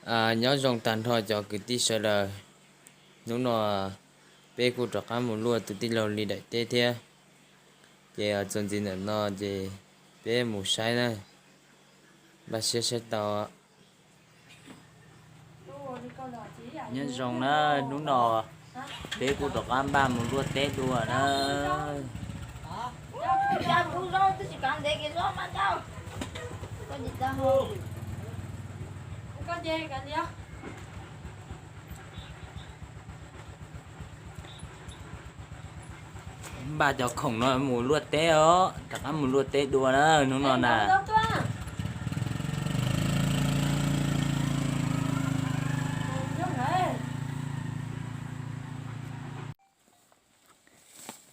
Nyob zoo tag nrho cov kwv tij sawv daws, hnub no peb kuj rov qab mus luaj tus tij laug li daim teb thiab, ces txuas ntxiv ntawm no ces peb mus saib na, npaj siab saib tau. Nyob zoo na, hnub no peb kuj rov qab npaj mus luaj teb dua na. Npaj cov khoom no mus luaj teb os, rov qab mus luaj teb dua na hnub no na.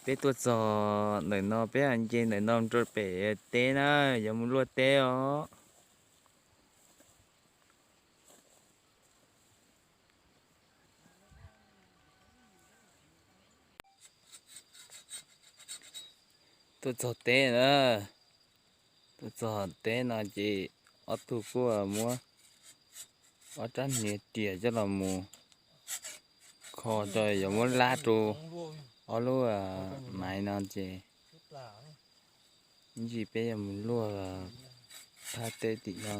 Peb tuaj txog ntawm no peb nce ntawm no rau pem teb na, yuav mus luaj teb os. Tuaj txog teb na, tuaj txog teb no ces ob tug kuj muab ob rab hniav riam coj los mus kho rau yuav muab lab rau ob lub maiv no ces ib ntsis peb yuav mus luaj phab teb tim no,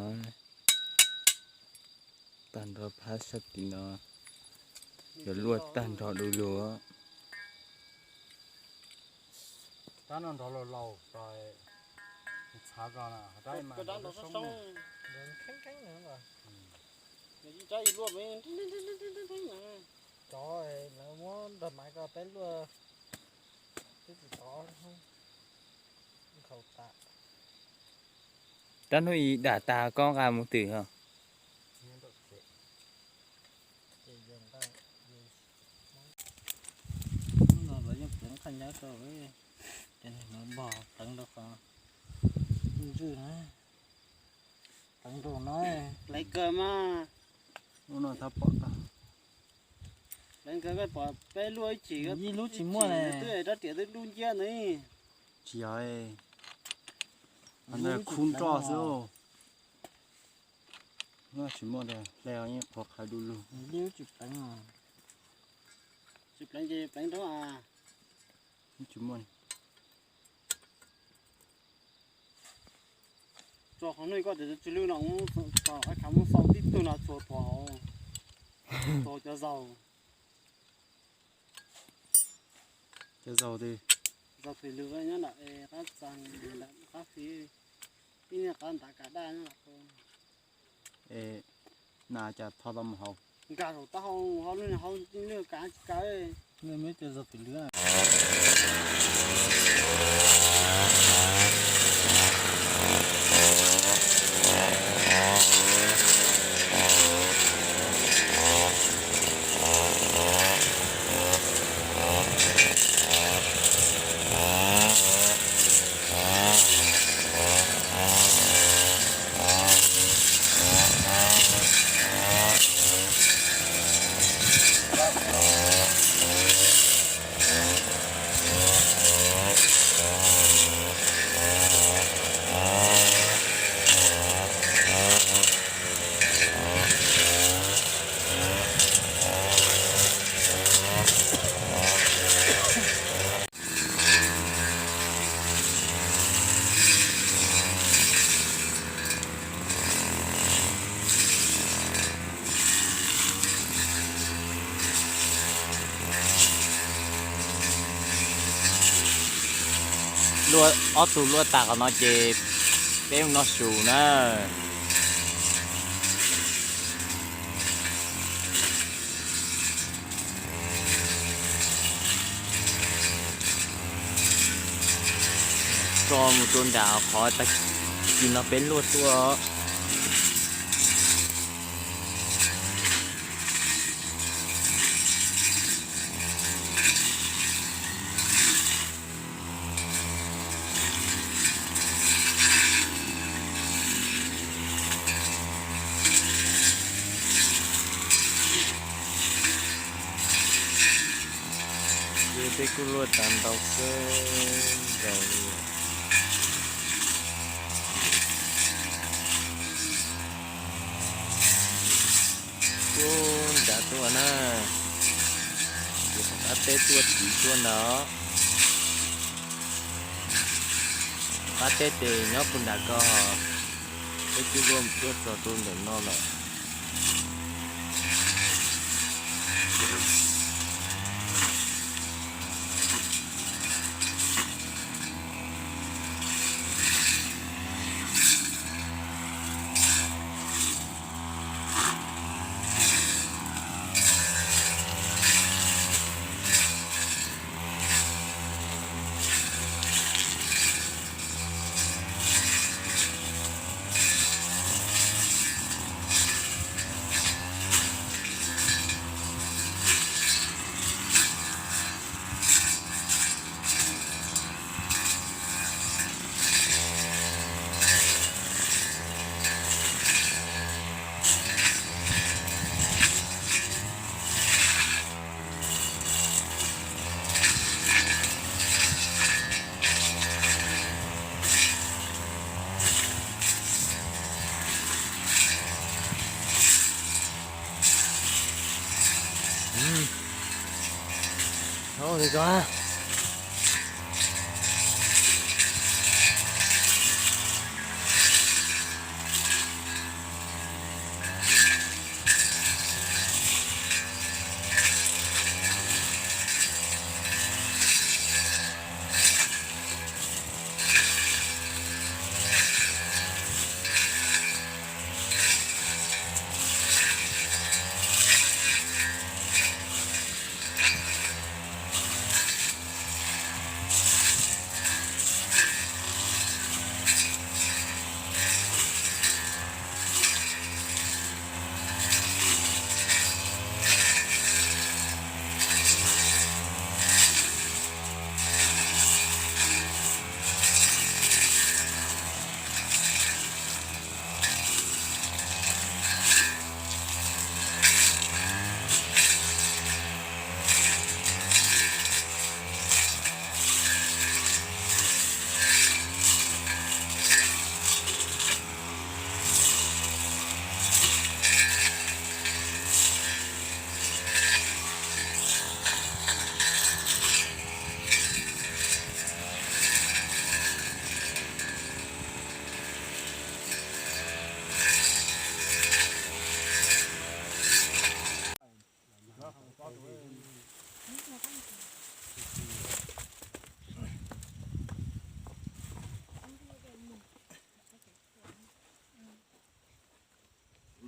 tag nrho phab sab tim no yuav luaj tag nrho du lug. Cov lawv muab nrog maiv ko peb luaj, twb tsis tau nkhaus tas. Rab hnub ib dam tas koj nqa mus twm os. Hnub no lawv yeej pleev qhaj nyab rau, ces nws npog pleev rau qhov ntswj na, pleev rau no, pleev kawg mas. Hnub no thab pom tag, pleev kawg koj pom peb luaj ib chim, ib lub tsis muaj, twb rab riam twb dub nciab ntawd. Tsis yog, ntawd khub nroj xwb. Tsis muaj, hle yeej qhuav qhawv du lug. Tsis pleev ces pleev rau a. Tsis muaj. Tso qhov no koj tias tsw lwj no, qab khav muab xau tib tug no txhua tog hauv, tog cov zaug. Cov zaug twg? Zaug twg lwg nyob nram qab txag, nram qab fiv, ib niag qab ntav kav daj nyob. Na cas tho tau mus hauv? Nkag saum taub hau, hauv lub hauv lub kav tsis kav. Luaj, ob tug luaj tas qhov no ces peb mus noj su na. Tso mus rau nram qhov tag kis no peb luaj tuaj. Ces peb kuj luaj tag ntau kawg nkaus li. Ub, nrad tuaj na, ces tom qab teb tuaj tid tuaj ntag. Qab teb ces nyob puag nram ko, peb twb luaj tuaj txog rau ntawm no lawm.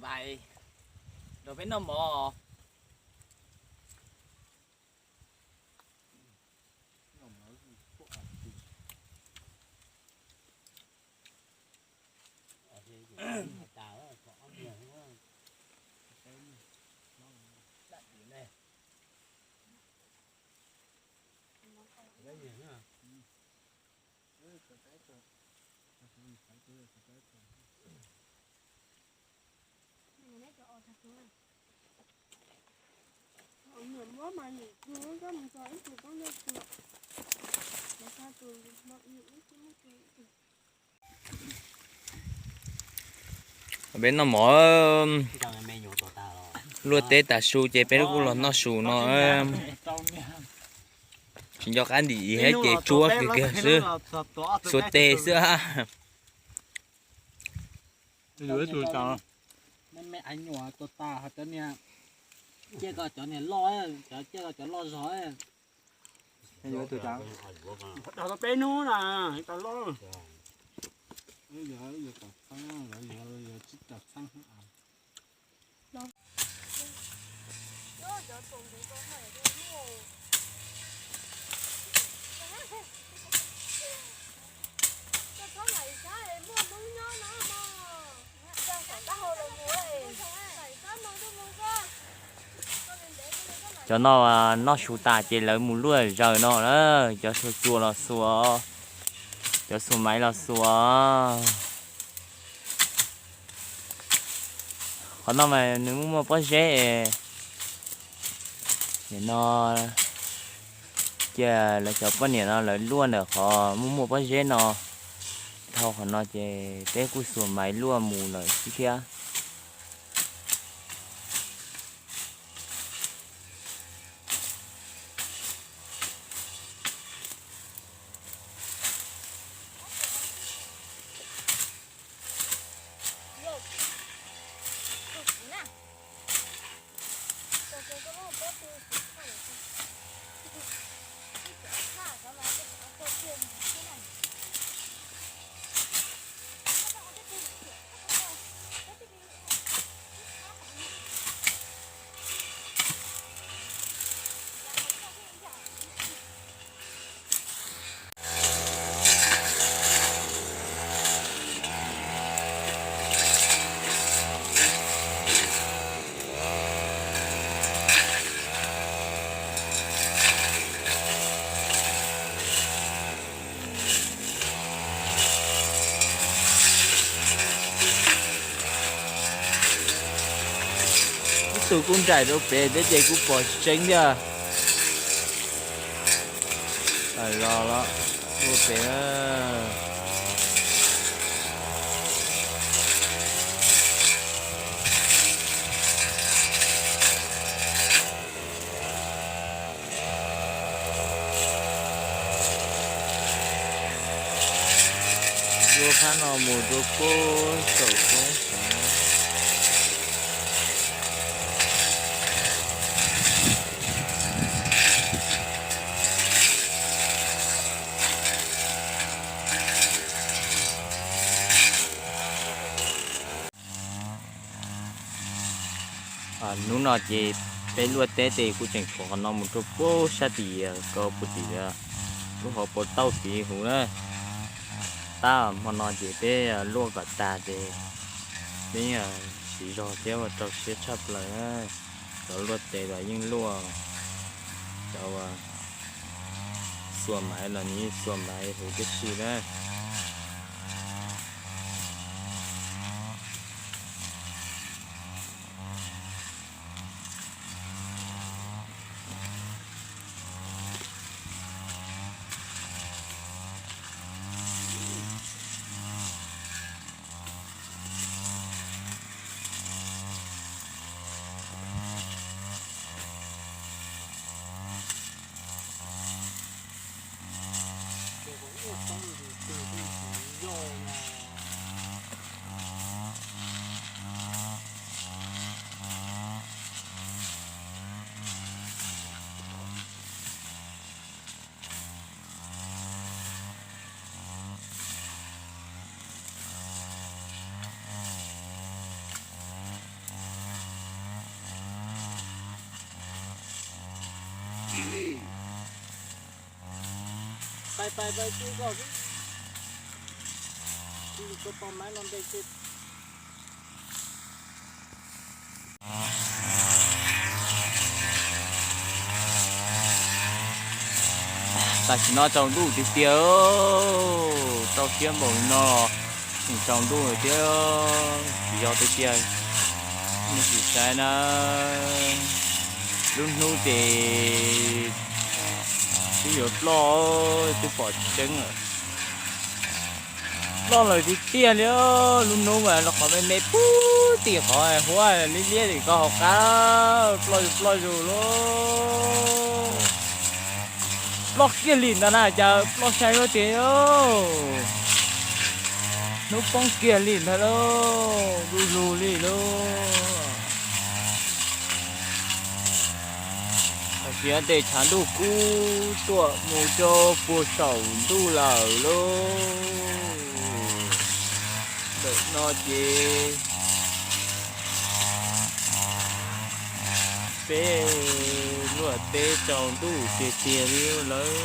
Npais, nrog peb noj mov. Peb noj mov, luaj teb tas su ces peb kuj los noj su no. Tsis nco qab ntim thiab ces tsuab kiag kiag xwb, xuas tes xwb. Dag tau peb hnub na, tau loj. Cov no noj su tas ces lawv mus luaj zaws no na, cov xuas tsuas los xuas, cov xuas maiv los xuas. Qhov no mas nws muaj muaj pob zeb, nim no cia lawv cov poj niam no lawv luaj ntawm qhov muaj muaj pob zeb no, dhau qhov no ces peb kuj xuas maiv luaj mus lawm xwb thiab. Tus kuj nraim rau pem thiab ces kuj pom tseeb thiab. Los los, ua pem. Ua phab no mus rau pem saum roob. Hnub no ces peb luaj teb ces kuv tseem tshuav qhov no mus rau pem sab tim ko puag tim lub hauv paus tauj tid huv na. Tab hmo no ces peb luaj kom tag ces peb yeej siv zog thiab ua rau siab tshaj plaws na. Cov luaj tes los yeej luaj, cov xuas maiv los nws yeej xuas maiv huv tib si na. Pais pais pais, tsuj koj xwb. Tsuj koj tau maiv no ntes xwb. Tam sim no tsaus ntuj tiag tiag, tau siab npaum li no tseem tsaus ntuj thiab, tsis yog tiag tiag. Nej sim saib na, lub hnub ces twb yuav ploj, twb pom tseeb lawm. Ploj lawm tiag tiag li, lub hnub mas los qhov me me puag tim qhov huab liab liab tim koj hauv qab, ploj zus ploj zus lauj. Ploj kiag li ntag na, cas ploj sai luaj tiag. Hnub poob kiag li ntag lauj, du lug li lauj. Tam sim no ces tshav ntuj kub tuaj mus rau puag saum ntuj lawm lauj. Ntawm no ces peb luaj teb tsaus ntuj tiag tiag li lawm.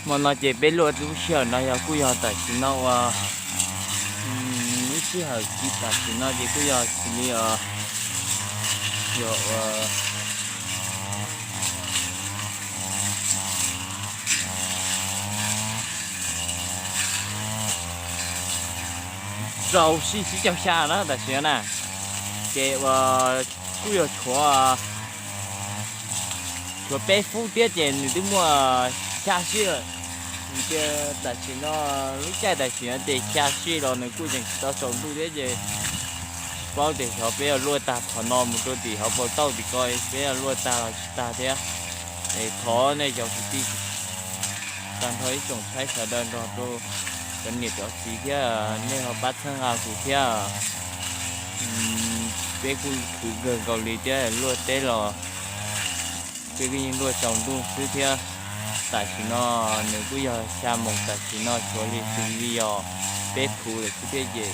Hmo no ces peb luaj lub sij hawm no yog kuj yog tam sim no uas lub sij hawm tam sim no ces kuj yog xws li os, yog ua rau sij tsib caug xya na tam sim no na, ces uas kuj yog tshuav tshuav peb fub thiab ces nws twb muaj xya sij lawm. Vim tias tam sim no lub caij tam sim no ces xya sij los nws kuj tseem tsis tau tsaus ntuj thiab ces tsis paub tias xyov peb yuav luaj tag qhov no mus rau tim hauv paus tauj tim ko, peb yuav luaj tag los tsis tag thiab. Es thov nej cov kwv tij tag nrho ib tsoom saib sawv daws nrog rau cov niam cov txiv thiab nej ho pab txhawb nqa kuv thiab. Peb kuj khwv kawg nkaus li thiab, luaj teb los peb kuj yeej luaj tsaus ntuj xwb thiab. Tam sim no nws kuj yog xya moos tam sim no tshuav li xws li os peb phuv lawm xwb thiab ces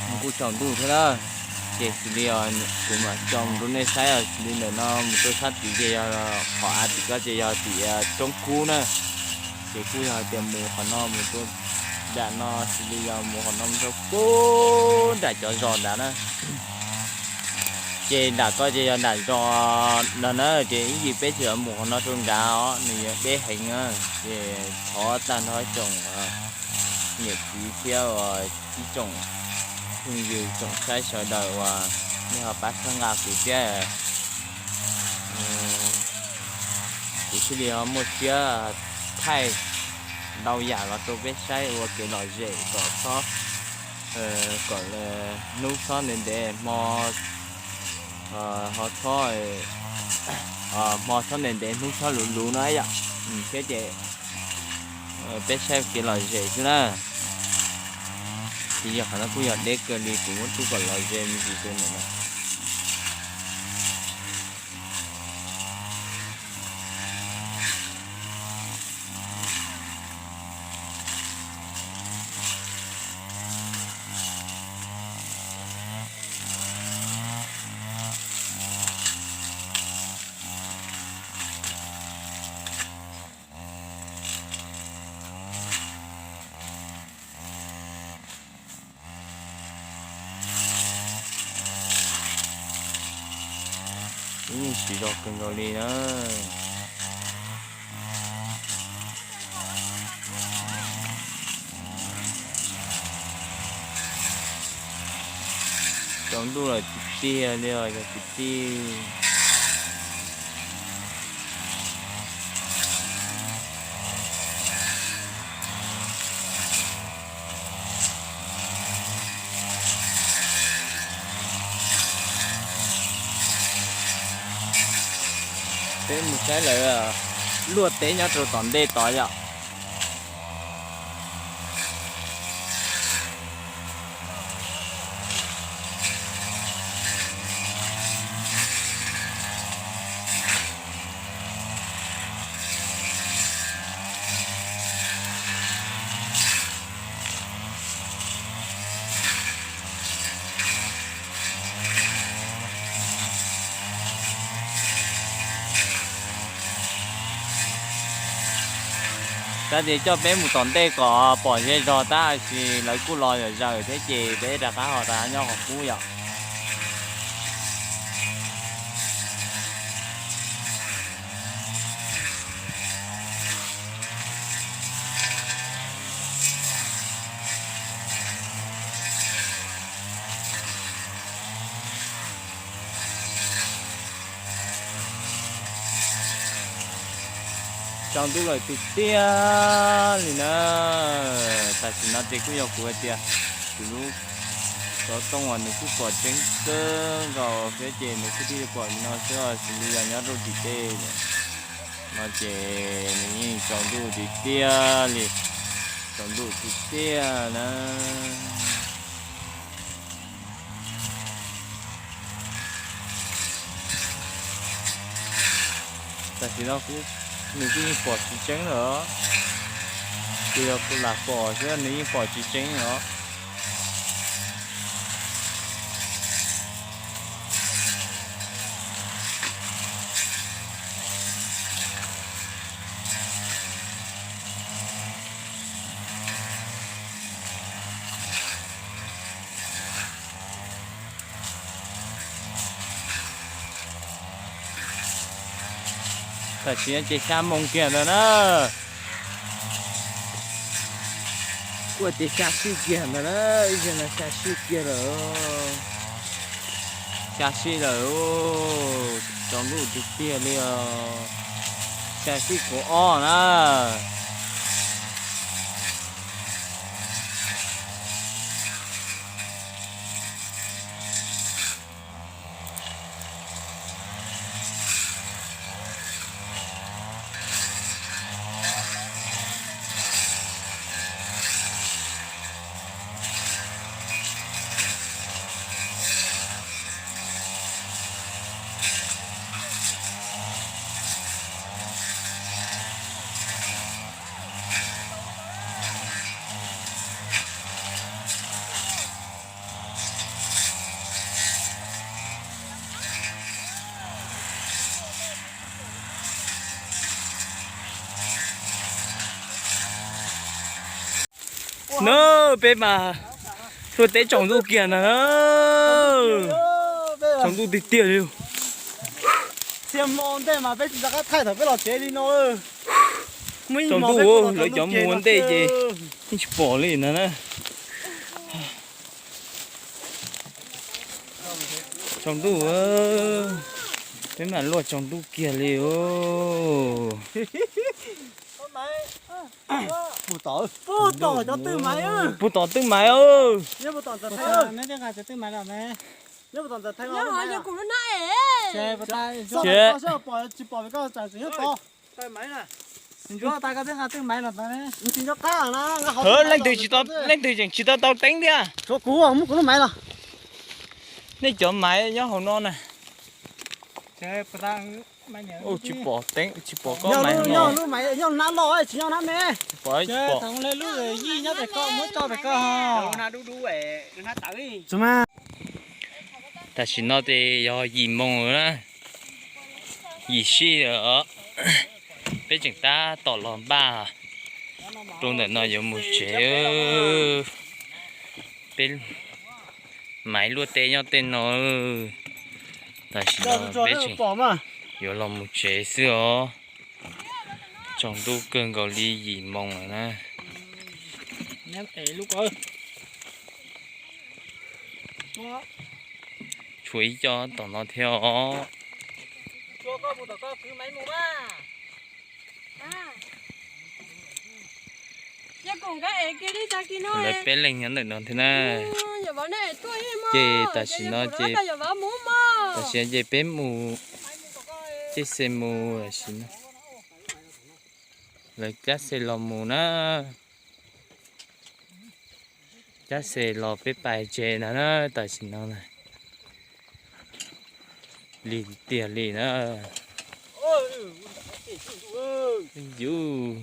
nws kuj tsaus ntuj thiab na. Ces xws li os kuv mam tso mus rau nej saib os, xws li ntawm no mus rau sab tid ces yog qhov av tim ko ces yog tim roob kub na. Ces kuj yog hais tias mus qhov no mus rau nram no xws li yog mus qhov no mus rau pub nram cov zos nrad na. Ces nram ko ces yog nram zos no na, ces ib ntsis peb tseem yuav mus qhov no rau nrad os, nws yuav deb heev na. Ces thov tag nrho tsoom niam txiv thiab uas ib tsoom phooj ywg tsoom saib sawv daws uas nej ho pab txhawb nqa kuv thiab. Kuv thiaj li ho muaj siab thaij ntau yam los rau peb saib ua kev lom zem kom txhob, kom hnub txhob ntev ntev hmo, ho txhob, hmo txhob ntev ntev hnub txhob luv luv no yom. Thiab ces peb saib kev lom zem xwb na. Ces yog qhov no kuj yog deb kawg li, kuv muab rub kom lom zem me ntsis rau ntawm no. Ib yeej siv zog kawg nkaus li na. Tsaus ntuj lawm tiag tiag li os cov kwv tij. Peb mus saib lawv luaj teb nyob rau tom ntej tod yom. Tab tias coj peb mus tom ntej kom pom zej zog tab sis lawv kuj los zom zaws thiab ces peb rov qab ho rov nyob qhov qub yom. Tsaus ntuj lawm tiag tiag li na. Tam sim no ces kuj yog kuv hais tias kuv lub xov tooj uas nws kuj pom tseeb kawg nkaus thiab ces nws kuj thiaj li pom li no xwb os, xws li yog nyob rau tim tej no ces nws yeej tsaus ntuj tiag tiag li, tsaus ntuj tiag tiag na. Tam sim no nws kuj yeej pom tsis tseeb lawm, ces yog kuv lam pom xwb nws yeej pom tsis tseeb os. Tam sim no ces xya moos kiag ntawd na. Kuj tias xya sij kiag ntawd na, ib zaug no xya sij kiag lawm. Xya sij lawm, tsaus ntuj tiag tiag li os. Xya sij kaum ob na. Na, peb mas tuaj teb tsaus ntuj kiag ntag na. Tsaus ntuj tiag tiag li. Txhia hmo ntej mas peb tsis rov qab thaij thaum peb los tsev li no. Tsaus ntuj, lawv cov mus ua ntej ces yeej tsis pom li no na. Tsaus ntuj, peb mam luaj tsaus ntuj kiag li os. Puag tom twb maiv. Leej twg tseem tsis tau teeb thiab. Nej cov maiv nyob hauv no na. Tsis pom teeb, tsis pom koj maiv no. Pom, pom. Tam sim no ces yog yim moos na, yim sij os. Peb tseem tab tom los npaj rau ntawm no yuav mus tsev. Peb maiv luaj teb nyob tej no. Tam sim no peb tseem yuav los mus tsev xwb os. Tsaus ntuj kawg nkaus li, yim moos lawm na. Tshuav ib co tom no thiab os. Lawv peb leeg nyob ntawm no thiab na. Ces tam sim no ces, tam sim no ces peb mus, caij xe mus tam sim no. Lawv cab xe los mus na. Cab xe los peb pais tsev no na, tam sim no na. Lig tiag li na. Yus.